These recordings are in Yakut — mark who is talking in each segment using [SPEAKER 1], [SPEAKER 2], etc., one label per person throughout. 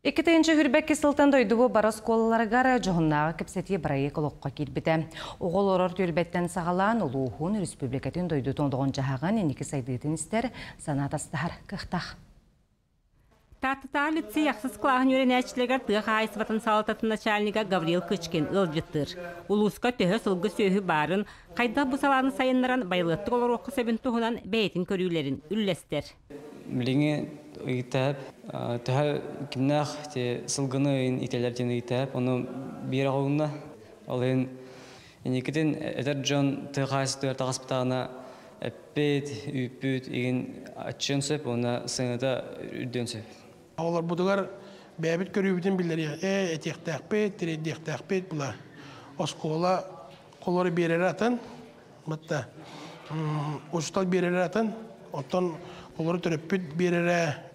[SPEAKER 1] 2022 сылтан дойдубут бары оскуолаларыгар Дьоһуннааҕы кэпсэтии бырайыак олоххо киирбитэ. Оҕо олорор түөлбэттэн саҕалаан улууһун, республикатын дойдутун олоҕун-дьаһаҕын инники сайдыытын истэр, санаа атастаһар кыахтаах.
[SPEAKER 2] Тааттатааҕы лицей ахсыс кылааһын үөрэнээччилэригэр тыа хаһаайыстыбатын салалтатын начальнига Гаврил Кычкин ыалдьыттыыр. Улууска төһө сылгы сүөһү баарын, хайдах бу салааны сайыннаран байылыаттык олоруохха сөбүн туһунан бэйэтин көрүүлэрин үллэстэр.
[SPEAKER 3] Билиҥҥи ыйытаап төһө кимнээх сылгыны ыйын итэлэр диэн ыйытаап ону биир оҕолунна. Ол иһин инникитин эдэр дьон тыа хаһаайыстыбатыгар таҕыспытаҕына эппит, үүппүт игин аччыан сөп уонна сыаната үрдүөн сөп.
[SPEAKER 4] Оҕолорбутугар бэйэбит көрүүбүтүн биллэриэх, ээ этиэхтээхпит, тириэрдиэхтээхпит була. Оскуола холору биэрэрэ атын, Батта учутал биэрэрэ атын, оттон олору төрөппүт биэрэрэ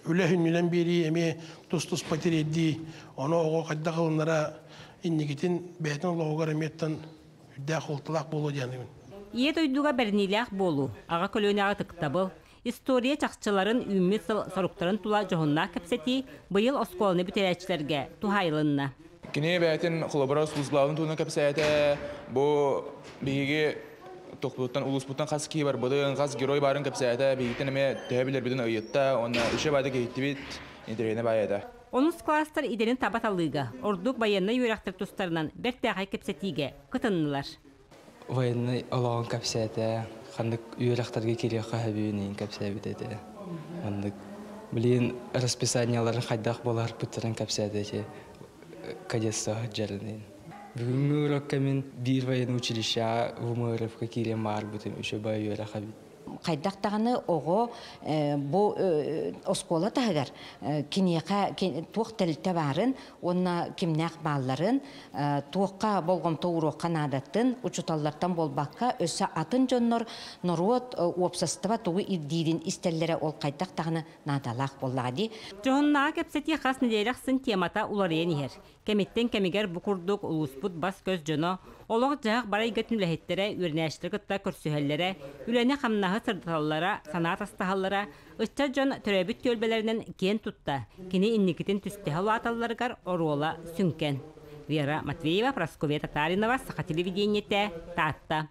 [SPEAKER 4] үлэ хүннүнэн биэрии эмиэ тус-туспа тириэрдии, ону оҕо хайдах ылынара инникитин бэйэтин олоҕугар эмиэттэн үрдээх суолталаах буолуо диэн.
[SPEAKER 2] Ийэ дойдуга бэриниилээх буолуу, аҕа көлүөнэҕэ ытыктабыл, история чахчыларын, үүммүт сыл соруктарын тула дьоһуннаах кэпсэтии быйыл оскуоланы бүтэрээччилэргэ туһаайылынна.
[SPEAKER 5] Кини бэйэтин холобура службаларын туһунан кэпсээтэ. Бу биһиги тохпутуттан улууспуттан хас киһи барбытын, хас герой баарын кэпсээтэ. Биһигиттэн эмиэ төһө билэрбитин ыйытта. Уонна үчүгэй баайда киһиттибит, интэриэһинэй баайа этэ.
[SPEAKER 2] Онус класстар идэни таба талыыга, ордук байыаннай үөрэхтэр тустарынан бэртээхэй кэпсэтиигэ кытыннылар.
[SPEAKER 3] Военнай олоҕун кэпсээтэ, ханнык үөрэхтэргэ киириэххэ сөбүн кэпсээбит этэ. Маннык билигин расписаниеларын хайдах буоларбыттарын кэпсээтэ ити кадетство сылдьарынын. Бүгүҥҥү урокка мин биир военный училищеҕа ВМРФ-ка киириэн баҕарбытым үчүгэй үөрэх эбит.
[SPEAKER 6] Хайдах даҕаны оҕо бу оскуола таһыгар киниэхэ туох тэрилтэ баарын уонна кимнээх баалларын, туохха болҕомто ууруохха наадатын учууталлартан буолбакка, өссө атын дьоннор норуот, уопсастыба тугу ирдиирин истэллэрэ ол хайдах даҕаны наадалаах буоллаҕа дии.
[SPEAKER 2] Дьоһуннааҕы кэпсэтии хас нэдиэлэ ахсын темата уларыйан иһэр. Кэмиттэн кэмигэр бу курдук улууспут бас-көс дьоно, олох-дьаһах бары эйгэтин үлэһиттэрэ үөрэнээччилэри кытта көрсүһэллэрэ, үлэни-хамнаһы сырдаталлара, санаа атастаһаллара, ыччат дьон төрөөбүт түөлбэлэринэн киэн тутта, кини инникитин түстэһэ улааталларыгар оруола сүҥкэн. Вера Матвеева, Прасковья Татаринова, Саха телевидениетэ, Таатта.